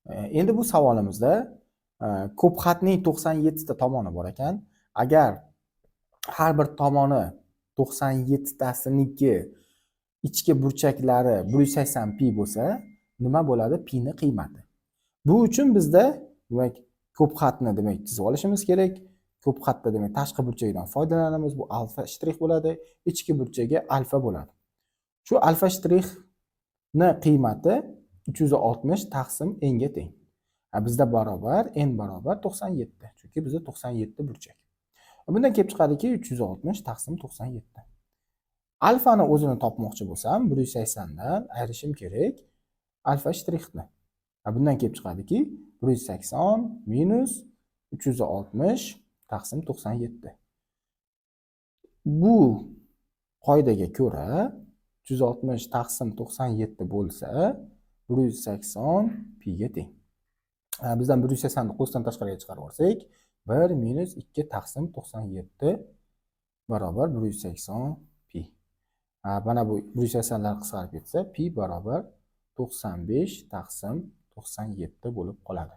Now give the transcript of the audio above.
Endi bu savolimizda ko'p xatning 97 ta tomoni bor ekan. Agar har bir tomoni 97 tasiniki ichki burchaklari 180 pi bo'lsa, nima bo'ladi pini qiymati? Bu uchun bizda, demak, ko'p xatni, demak, chizib olishimiz kerak. Ko'p xatda, demak, tashqi burchagidan foydalanamiz. Bu alfa shtrix bo'ladi, ichki burchagi alfa bo'ladi. Shu alfa shtrixni qiymati 360 taqsim n ga teng. Bizda barobar n barobar 97, chunki bizda 97 burchak. Bundan kelib chiqadiki, 360 taqsim 97. Alfani o'zini topmoqchi bo'lsam, 180 dan ayirishim kerak alfa shtrixni. Bundan kelib chiqadiki, 180 minus 360 taqsim 97. Bu qoidaga ko'ra 360 taqsim 97 bo'lsa, 180 piga teng. Bizdan 180 ni qo'sdan tashqariga chiqarib yuborsak, 1 minus 2 taqsim 97 barobar 180 pi. Mana bu 180lar qisqarib ketsa, pi barobar 95 taqsim 97 bo'lib qoladi.